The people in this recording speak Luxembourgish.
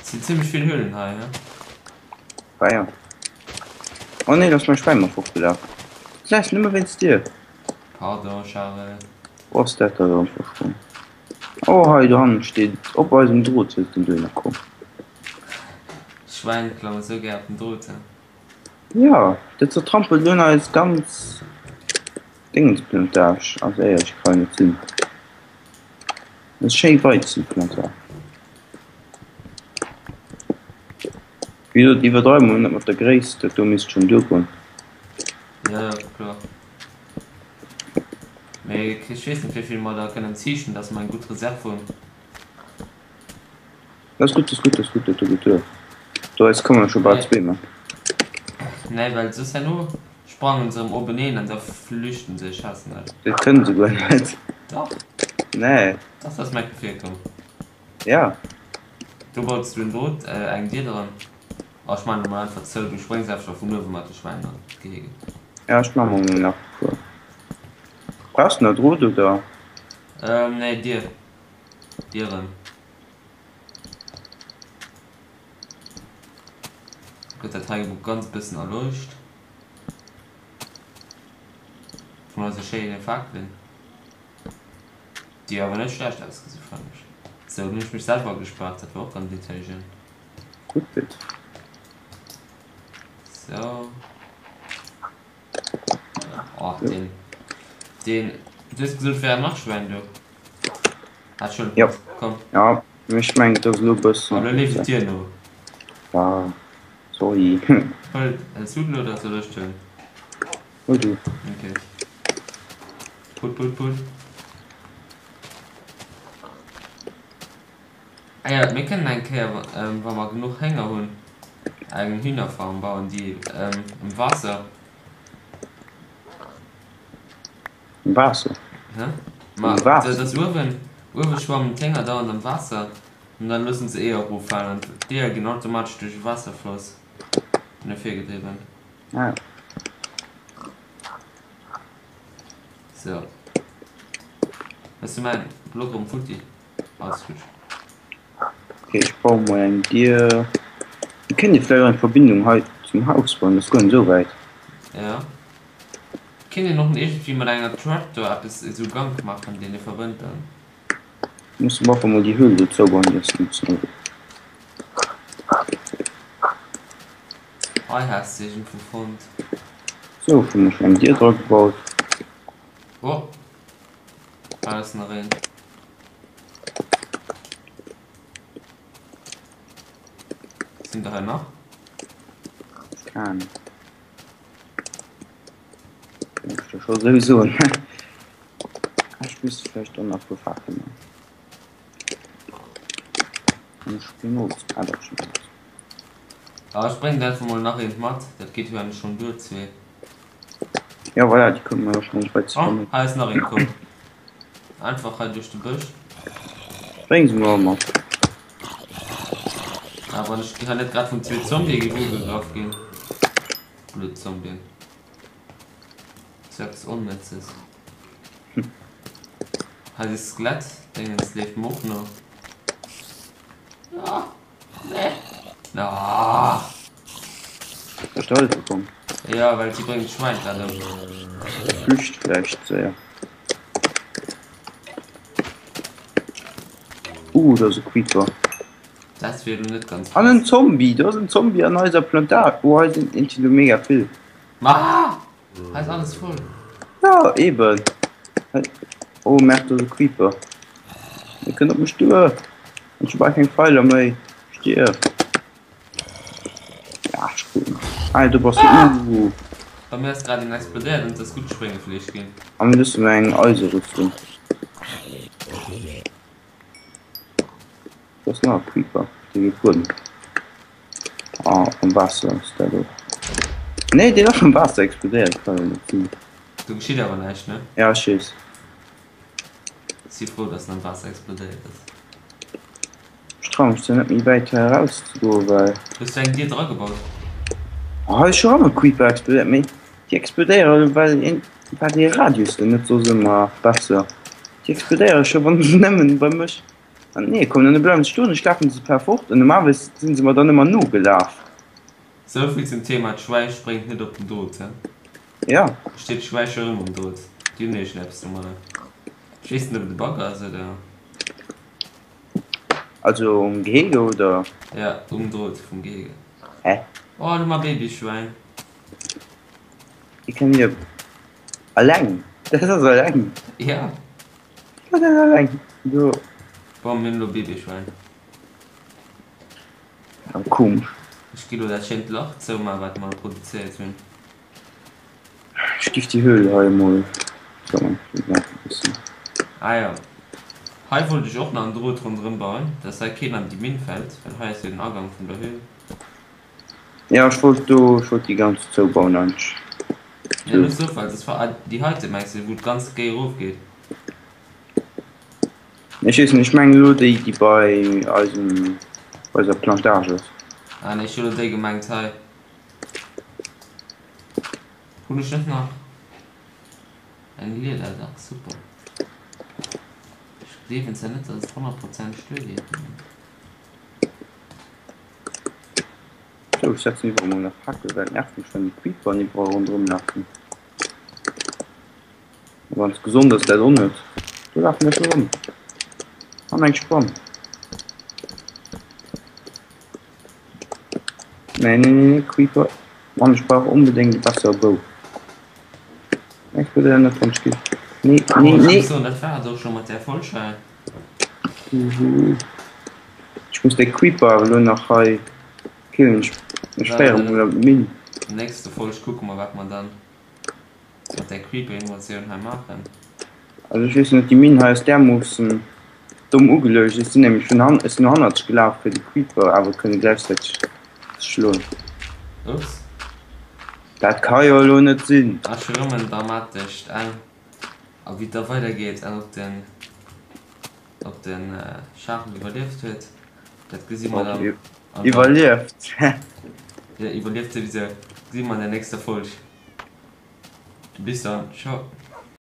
Sinn zimmlech vill Höhlen hei, he? Ah ja. Oh nee, da ass mäi Schwäin mer fortgelaf. Dat ass nëmme wéinst dir. Pardon, Charel. Wou ass dat da erëm verschwonn? Oh hei dohannen steet op eisem Drot huet den dohinner komm. D'Schwäin klammen sou gär op den Drot, he? Jo, dat zertrampelt elo nach eis ganz Dingensplantage. Also éierlech, kann jo net sinn. Dat ass schéi Weizenplantage. Wéi gesot, iwwerdreiwe mer net mat der Gréisst, dat do misst schonn duergoen. Jo, jo, kloer. Mee ech weess net, wéi vill mer der kënnen ziichten, dass mer eng gutt Reserv hunn. Dat ass gutt, dat ass gutt, dat ass gutt, dat do geet duer. Do eis kommen scho bal zweemol. Nee, well soss herno sprangen se erëm openeen an da flüchten se. Ech haassen dat. Dat kënnen se guer net. Dach. Nee. Dach, dat ass mäi Gefill komm. Ja. Do baus du en Drot, eng Dier dran. Oh, ech man emol einfach zou, du spréngs einfach vun uewe mat de Schwäin an d'Gehege. Ja, ech man mol nach e puer. Brauchs de nach Drot oder? Nee, Dier. Dieren. Gëtt dat hei emol ganz bëssen erleucht. Vun eise schéine Fakelen. Déi awer net schlecht ausgesi fannen ech. Sou, nun hunn ech mech selwer agespaart, dat war och ganz intelligent. Gutt Bild. Sou. Oh, den. Den. Du hues gesot, et wären nach Schwäin do. Hat schon. Jo. Komm. Ja, ech mengen, et ass elo e bëssen. An elo leeft et dir no. Ja, sorry. Hëlt, hëls du den oder soll ech den? Hol du. Okay. Put, put, put. Ah ja, mir kënnen eng Kéier, wa mer genuch Hénger hunn, eng Hühnerfarm bauen, déi um Waasser. Um Waasser? Hä? Ma dat ass uewen, uewe schwammen d'Hénger dauernd am Waasser an dann loossen se Eeër eroffalen an d'Eeër ginn automatesch duerch e Waasserfloss no vir gedriwwen. Ah. So. Hues du mäin Block erëm futti? Alles gutt. Okay, ech baue mol eng Dier. Mir kënnen jo vläicht och eng Verbindung hei zum Haus bauen, dat ass guer net esou wäit. Ja. Kéint een och iergendwéi mat enger Trapdoor eppes, esou Gank maachen, deen ee verbënnt dann. Musse mer einfach mol déi Höhl do zoubauen, déi ass net esou. Hei has de iergendwou fonnt. Sou, ech hu mech eng Dier dra gebaut. Oh, hei ass nach een. Sinn der hei nach? Keng Ahnung. Kann ech der scho sou soen. Ech misst vläicht och nach e puer Fackeln man. An ech springen Holz. Ah, dat ass schon Holz. Ah, ech bréngen der einfach mol nach eent mat. Dat geet jo endlech schon duer, zwee. Ja, voilà, déi kommen wahrscheinlech bei Oh, hei ass nach een komm. Einfach hei duerch de Bësch. Bréng se mer mat. Ah, wann ech hei net grad vun zwee Zombie géif ugegraff ginn. Blöd Zombien. Sou eppes Onnëtzes. Hei de Skelett-Dingens leeft mer och no. Ah, nee. Ah. Hues du Hëllef bekomm? Ja, well si bréngt d'Schwäin grad ëm. Flücht vläicht séier. Uh, do ass e Creeper. Dat wier elo net ganz An en Zombie! Do ass en Zombie an eiser Plantage. Oh, hei sinn iergendwéi elo mega vill. Ah! Hei ass alles voll. Ja, eben. Oh, merk, do ass e Creeper. Dee kënnt op mech duer. Ech hu bal keng Pfeiler méi. Stierf. Ja, ech krut en. Ah, do bass du. Ah! Uh. Bei mir ass grad een explodéiert an et ass gutt Schwéngefleesch ginn. An du hues eng Eiserüstung. Do ass nach e Creeper, dee geet guer net. Ah, am Waasser ass dat och. Nee, deen ass am Waasser explodéiert, kann jo net sinn. Do geschitt awer näischt, ne? Ja, ech weess. Si frou, dass en am Waasser explodéiert ass. Ech traue mech zwar net méi wäit hei eraus ze goen, well. Hues du eng Dier dragebaut? Oh, hei ass scho rëm e Creeper explodéiert, mee déi explodéiere well een, well dee Radius dann net soss ëmmer besser. Déi explodéiere scho wann se nëmmen bei mech. An d'Nee kommen an da bleiwen se stoen, ech lafen se per fort an normalerweis sinn se mer dann ëmmer nogelaf. Souvill zum Thema, d'Schwäi spréngt net op den Drot, he? Ja. Steet d'Schwäi scho rëm um Drot? Déi hunn iergendeppes domadder. Ech weess net, ob et e Bug ass oder. Also um Gehege oder? Ja, um Drot vum Gehege. Hä? Oh, do mar Babyschwäin. Déi kënnen jo eleng. Dat ass eleng. Ja. Dat ass eleng. Do. Bon, mir hunn elo Babyschwäin. Awer komesch. Ech gi lo dat schéint Lach zouman, wat mer produzéiert hunn. Ech giff déi Höhl hei emol zouman, e bëssen. Ah jo, hei wollt ech och nach en Drot ronderëm bauen, dass hei keen an déi Minn fällt, well hei ass jo den Agang vun der Höhl. Jo, ech wollt do, ech wollt déi ganz zoubauen eigentlech. Nee, looss of, well soss ver, ah, déi heite mengs de, wou et ganz géi erof geet? Nee, ech weess net, ech mengen elo déi, déi bei eisem, bei eiser Plantage ass. Ah nee, ech hu lo déi gemengt hei. Hunn ech net nach eng Lieder? Dach, super. Ech gleewen zwar net, dass et honnertprozenteg duergeet, mee. Sou, ech setzen iwwerall mol nach Fackel, well et nervt mech, wann déi Creeperen iwwerall ronderëm lafen. A ganz gesond ass dat och net. Do lafen der scho rëm. An eng Spann. Nee, nee, nee, nee, Creeper. Mann, ech brauch onbedéngt e bessere Bou. Ech würde dat net wann ech géif. Nee, nee, Oh, ech nee. muss soen, dat war et och scho mat där Folg hei. Ech muss de Creeper awer elo nach hei killen. Ech féiere mol op d'Minn. Nächste Folg kucke mer wat mer dann mat der Creeper Invasioun hei maachen. Also ech weess net, déi Minn hei ass därmoossen domm ugeluecht. Ech sinn nämlech vun han, ech sinn no hannerzeg gelaf fir de Creeper awer kënne gläichzäiteg ze schloen. Ups. Dat ka jo elo net sinn. Ass scho rëm en dramatescht Enn. A wéi et da weider geet an ob den ob den Charel iwwerlieft huet, dat gesi mer dann an der. Iwwerlieft? Jo, iwwerlieft souwisou. Gesi mer an der nächster Folg. Bis dann, ciao.